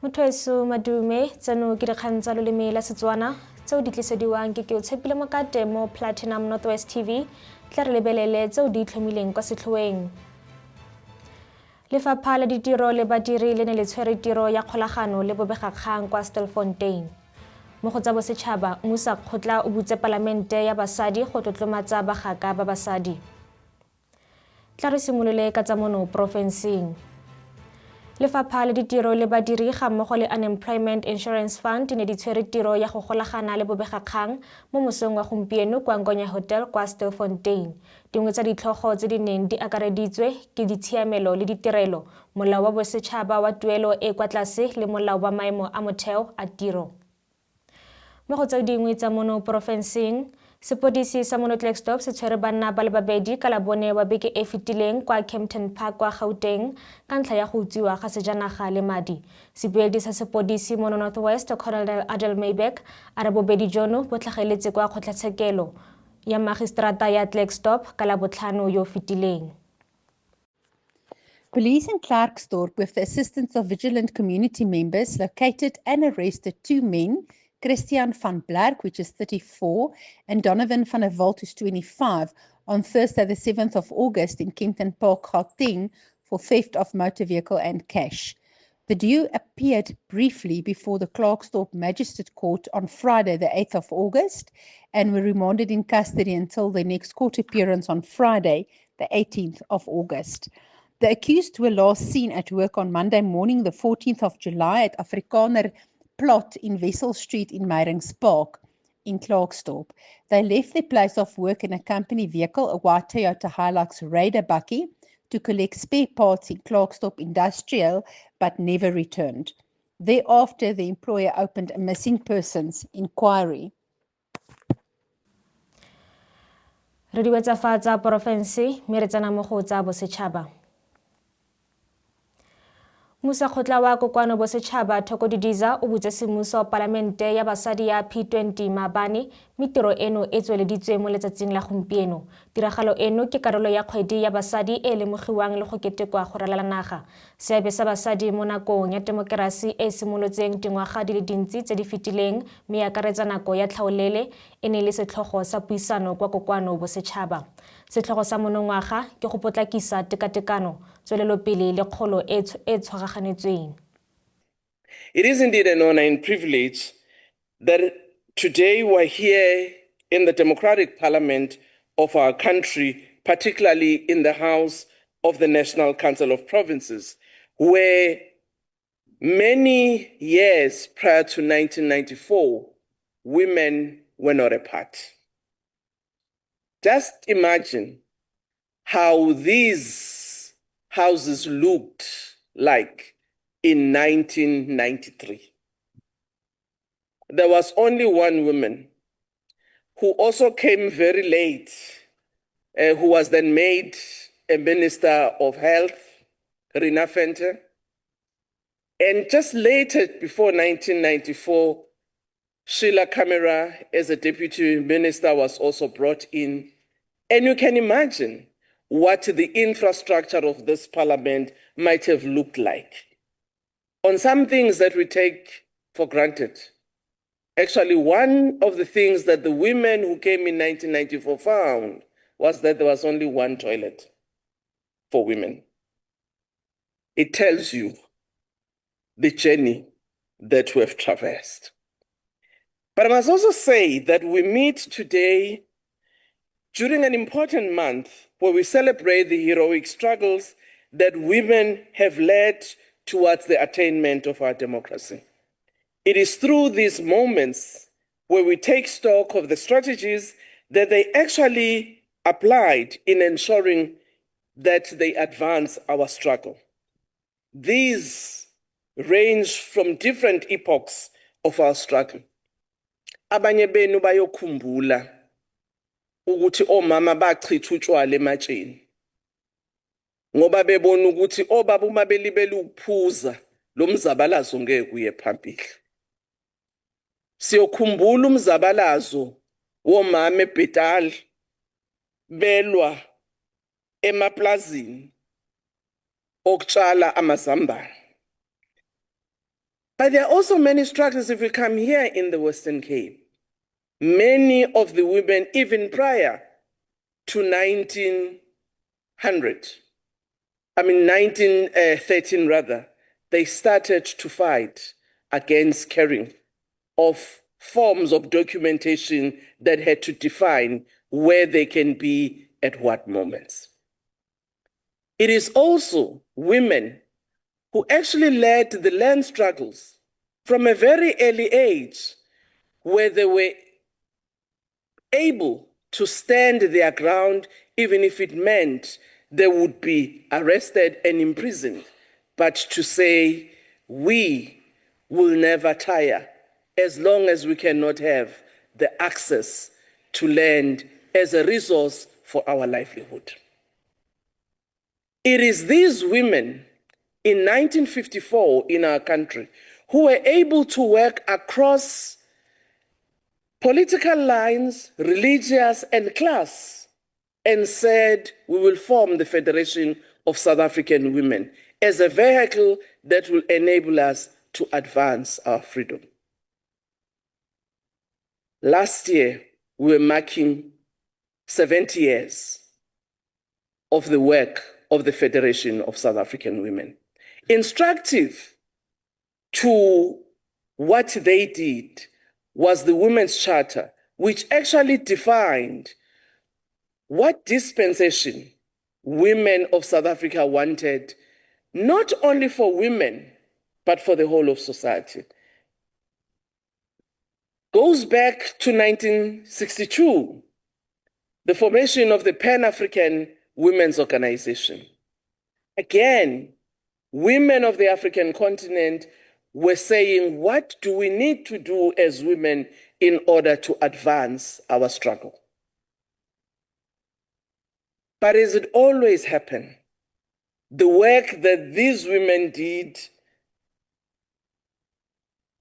Mothoeso madume, tseno ke dikgang tsa loleme la Setswana tseo di tlisediwang ke ke o tshepile mokate mo Platinum Northwest TV. Tla re lebelele tseo di itlhomileng kwa setlhoeng. Lefapha la Ditiro le Badiri le ne le tshwere tiro ya kgolagano le bobegakgang kwa Stilfontein. Mo go tsa bosetšhaba, Mmusa Kgotla o butse palamente ya basadi go tlotlomatsa bagaka ba basadi. Tla re simolole ka tsa mono porofenseng. Lefapha la Ditiro le Badiri ga mmogo le Unemployment Insurance Fund di ne di tshwere tiro ya go golagana le bobegakgang mo mosong wa gompieno kwa Nkonya Hotel kwa Stilfontein. Dingwe tsa ditlhogo tse di neng di akareditswe ke ditshiamelo le ditirelo, Molao wa Bosetšhaba wa Tuelo e e kwa Tlase le Molao wa Maemo a Motheo a Tiro. Mo go tse dingwe tsa mono porofenseng, sepodisi sa mono Klerksdorp se tshwere banna ba le babedi ka Labone wa beke e fetileng kwa Kempton Park kwa Gauteng ka ntlha ya go utswiwa ga sejanaga le madi. Sebueledi sa sepodisi mono North West, Colonel Adel Myburgh, a re bobedi jono bo tlhageletse kwa kgotlatshekelo ya magistrata ya Klerksdorp ka Labotlhano yo fetileng. Police in Klerksdorp, with the assistance of vigilant community members, located and arrested two men, Christian van Blerk, which is 34, and Donovan van der Walt, who's 25, on Thursday, the 7th of August in Kempton Park, Gauteng, for theft of motor vehicle and cash. The duo appeared briefly before the Klerksdorp Magistrate Court on Friday, the 8th of August, and were remanded in custody until their next court appearance on Friday, the 18th of August. The accused were last seen at work on Monday morning, the 14th of July, at Afrikaner Plot in Wessel Street in Meyrings Park in Klerksdorp. They left their place of work in a company vehicle, a white Toyota Hilux Raider bakkie, to collect spare parts in Klerksdorp Industrial, but never returned. Thereafter, the employer opened a missing persons inquiry. Re di wetsa fa tsa porofense mme re tsena mo go tsa bosetšhaba. Mmusakgotla wa Kokoano Bosetšhaba Thoko Didiza o butse semmuso palamente ya basadi ya P20 maabane mme tiro eno e tsweleditswe mo letsatsing la gompieno. Tiragalo eno ke karolo ya kgwedi ya basadi e e lemogiwang le go ketekwa go ralala naga. Seabe sa basadi mo nakong ya temokerasi e e simolotseng dingwaga di le dintsi tse di fetileng mme e akaretsa nako ya tlhaolele e ne e le setlhogo sa puisano kwa Kokoano Bosetšhaba. Setlhogo sa monongwaga ke go potlakisa tekatekano, tswelelopele le kgolo e e tshwaraganetsweng. It is indeed an honor and privilege that today we're here in the democratic parliament of our country, particularly in the House of the National Council of Provinces, where many years prior to 1994, women were not a part. Just imagine how these houses looked like in 1993. There was only one woman who also came very late, who was then made a Minister of Health, Rina Venter. And just later, before 1994, Sheila Camera, as a deputy minister, was also brought in. And you can imagine what the infrastructure of this parliament might have looked like. On some things that we take for granted. Actually, one of the things that the women who came in 1994 found was that there was only one toilet for women. It tells you the journey that we have traversed. But I must also say that we meet today during an important month where we celebrate the heroic struggles that women have led towards the attainment of our democracy. It is through these moments where we take stock of the strategies that they actually applied in ensuring that they advance our struggle. These range from different epochs of our struggle. Abanye benu bayokhumbula ukuthi omama bachitha utshwala ematsheni ngoba bebona ukuthi obaba uma belibele ukuphuza lo mzabalazo ngeke uye phambili. Siyokhumbula umzabalazo womama eBhetali belwa emaplazini okutshala amazambane. But there are also many struggles if we come here in the Western Cape. Many of the women, even prior to 1900, I mean 1913 rather, they started to fight against carrying of forms of documentation that had to define where they can be at what moments. It is also women who actually led the land struggles from a very early age, where they were able to stand their ground, even if it meant they would be arrested and imprisoned, but to say, we will never tire as long as we cannot have the access to land as a resource for our livelihood. It is these women in 1954 in our country who were able to work across political lines, religious and class, and said, we will form the Federation of South African Women as a vehicle that will enable us to advance our freedom. Last year, we were marking 70 years of the work of the Federation of South African Women. Instructive to what they did was the Women's Charter, which actually defined what dispensation women of South Africa wanted, not only for women, but for the whole of society. Goes back to 1962, the formation of the Pan-African Women's Organization. Again, women of the African continent were saying, what do we need to do as women in order to advance our struggle? But as it always happened, the work that these women did,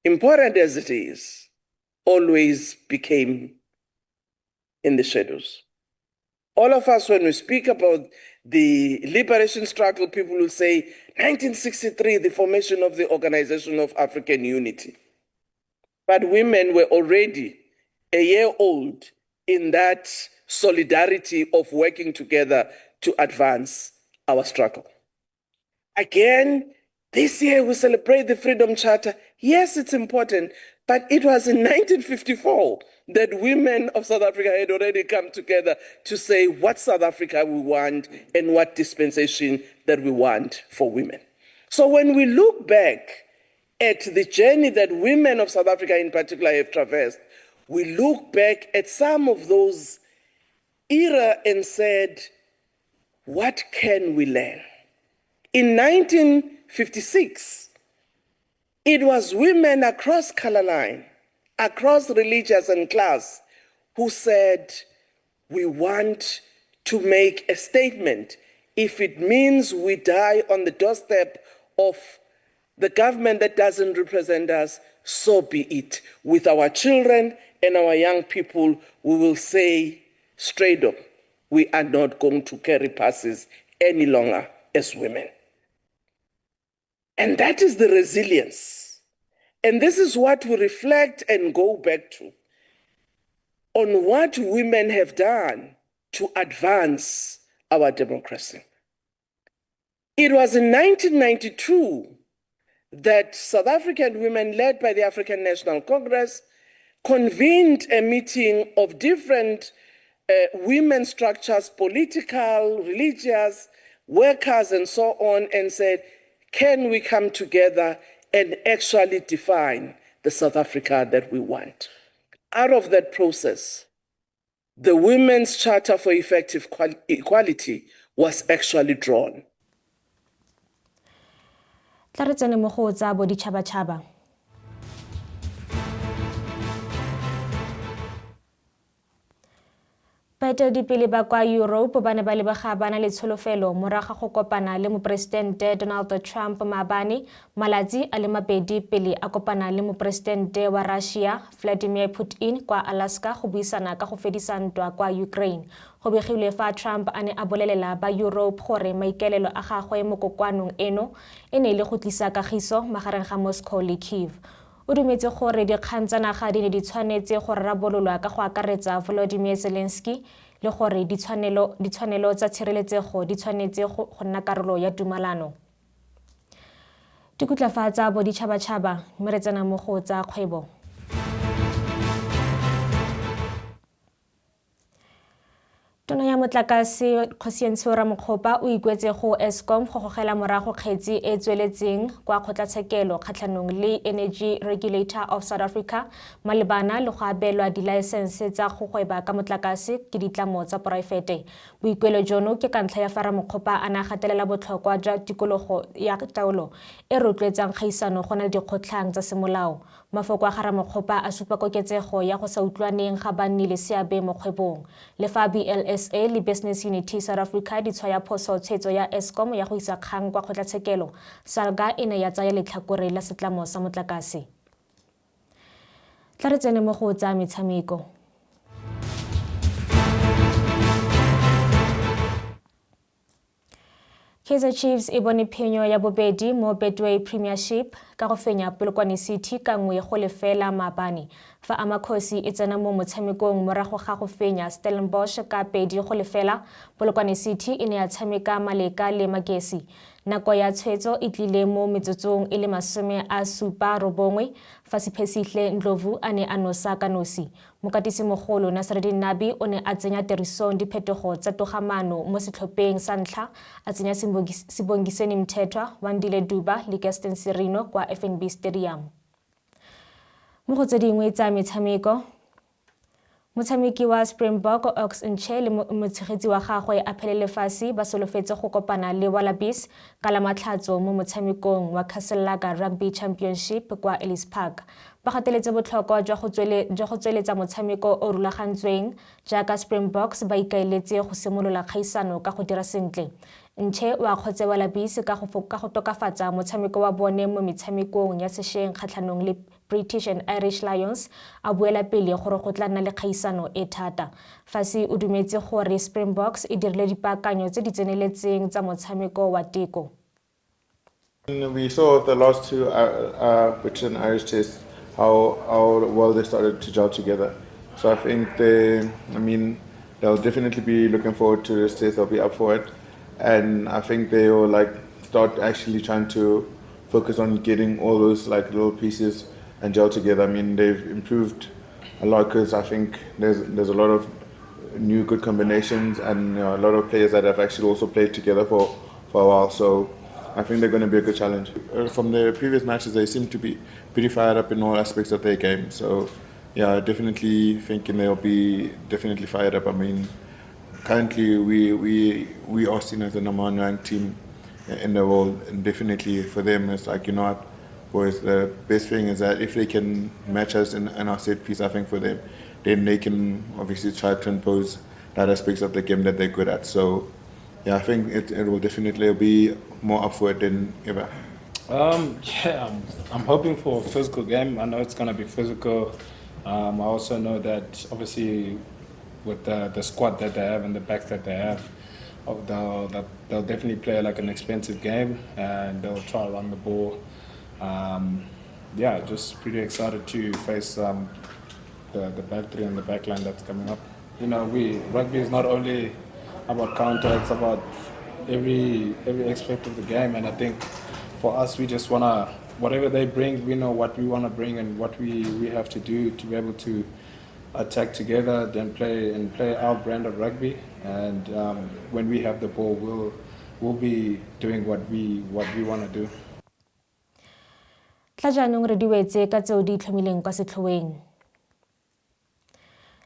important as it is, always became in the shadows. All of us, when we speak about the liberation struggle, people will say, 1963, the formation of the Organization of African Unity. But women were already a year old in that solidarity of working together to advance our struggle. Again, this year we celebrate the Freedom Charter. Yes, it's important, but it was in 1954 that women of South Africa had already come together to say what South Africa we want and what dispensation that we want for women. So when we look back at the journey that women of South Africa in particular have traversed, we look back at some of those era and said, what can we learn? In 1956, it was women across color line, across religious and class, who said, we want to make a statement. If it means we die on the doorstep of the government that doesn't represent us, so be it. With our children and our young people, we will say straight up, we are not going to carry passes any longer as women. And that is the resilience. And this is what we reflect and go back to on what women have done to advance our democracy. It was in 1992 that South African women, led by the African National Congress, convened a meeting of different women structures, political, religious, workers, and so on, and said, can we come together and actually define the South Africa that we want? Out of that process, the Women's Charter for Effective Equality was actually drawn. Tla re tsene mo go tsa boditšhabatšhaba. Baeteledipele ba kwa Europe ba ne ba lebega ba na le tsholofelo morago ga go kopana le Moporesidente Donald Trump maabane, malatsi a le mabedi pele a kopana le Moporesidente wa Russia Vladimir Putin kwa Alaska go buisana ka go fedisa ntwa kwa Ukraine. Go begilwe fa Trump a ne a bolelela ba Europe gore maikaelelo a gagwe mo kokoanong eno e ne e le go tlisa kagiso magareng ga Moscow le Kyiv. O dumetse gore dikgang tsa naga di ne di tshwanetse go rarabololwa ka go akaretsa Volodymyr Zelensky le gore ditshwanelo ditshwanelo tsa tshireletsego di tshwanetse go nna karolo ya tumalano. Dikutla fa tsa boditšhabatšhaba mme re tsena mo go tsa kgwebo. Tona ya motlakase Kgosientsho Ramokgopa o ikuetse go Eskom go gogela morago kgetsi e e tsweletseng kwa kgotlatshekelo kgatlhanong le Energy Regulator of South Africa malebana le go abelwa dilaesense tsa go gweba ka motlakase ke ditlamo tsa poraefete. Boikuelo jono ke ka ntlha ya fa Ramokgopa a ne a gatelela botlhokwa jwa tikologo ya taolo e rotloetsang kgaisano go na le dikgotlhang tsa semolao. Mafoko a ga Ramokgopa a supa koketsego ya go sa utlwaneng ga banni le seabe mo kgwebong. Le fa BLSA le Business Unity South Africa di tshwaya phoso tshwetso ya Eskom ya go isa kgang kwa kgotlatshekelo, Salga e ne ya tsaya letlhakore la setlamo sa motlakase. Tla re tsene mo go tsa metshameko. Kaizer Chiefs e bone phenyo ya bobedi mo Betway Premiership ka go fenya Polokwane City ka 1-0 maabane. Fa Amakhosi e tsena mo motshamekong morago ga go fenya Stellenbosch ka 2-0, Polokwane City e ne ya tshameka maleka le Magesi. Nako ya tshwetso e tlile mo metsotsong e le 79 fa Siphesihle Ndlovu a ne a nosa ka nosi. Mokatisimogolo Nasreddine Nabi o ne a tsenya tirisong diphetogo tsa togamaano mo setlhopheng sa ntlha, a tsenya Sibongiseni Mthethwa, Wandile Duba le Gaston Sirino kwa FNB Stadium. Mo go tse dingwe tsa metshameko, motshameki wa Springbok Ox Nche le motshegetsi wa gagwe Aphele Lefasi ba solofetse go kopana le Wallabies ka Lamatlhatso mo motshamekong wa Castle Lager Rugby Championship kwa Ellis Park. Ba gateletse botlhokwa jwa go jwa go tsweletsa motshameko o rulagantsweng jaaka Springboks ba ikaeletse go simolola kgaisano ka go dira sentle. Nche o akgotse Wallabies ka go ka go tokafatsa motshameko wa bone mo metshamekong ya sesheng kgatlhanong le British and Irish Lions, a buela pele gore go tla nna le kgaisano e thata. Fassi o dumetse gore Springboks e dirile dipaakanyo tse di tseneletseng tsa motshameko wa teko. We saw the last two uh, uh, British and Irish tests how, how well they started to gel together. So I think they, I mean, they'll definitely be looking forward to this test. They'll be up for it, and I think they will like start actually trying to focus on getting all those like little pieces and gel together. I mean, they've improved a lot because I think there's there's a lot of new good combinations and you know, a lot of players that have actually also played together for, for a while. So I think they're going to be a good challenge. From the previous matches, they seem to be pretty fired up in all aspects of their game. So yeah, definitely thinking they'll be definitely fired up. I mean, currently we we we are seen as the number one ranked team in the world, and definitely for them it's like you know what, boys, the best thing is that if they can match us in, in our set piece, I think for them, then they can obviously try to impose that aspects of the game that they're good at. So yeah, I think it, it will definitely be more up for it than ever. Yeah, I'm, I'm hoping for a physical game. I know it's going to be physical. I also know that obviously with the, the squad that they have and the backs that they have, oh, they'll, they'll, they'll definitely play like an expensive game and they'll try to run the ball. Yeah, just pretty excited to face the, the back three and the back line that's coming up. You know, we rugby is not only about counter, it's about every every aspect of the game. And I think for us, we just wanna whatever they bring, we know what we wanna bring and what we, we have to do to be able to attack together, then play and play our brand of rugby. And when we have the ball, we'll we'll be doing what we what we want to do. Tla jaanong re di wetse ka tseo di itlhomileng kwa setlhoeng.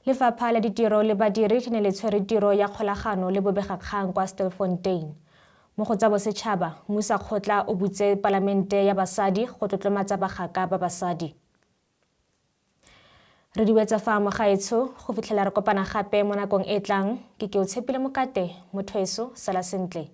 Lefapha la Ditiro le Badiri le ne le tshwere tiro ya kgolagano le bobegakgang kwa Stilfontein. Mo go tsa bosetšhaba, Mmusakgotla o butse palamente ya basadi go tlotlomatsa bagaka ba basadi. Re di wetsa fa mogaetsho go fitlhela re kopana gape mo nakong e tlang ke ke o tshepile mokate motho eso sala sentle.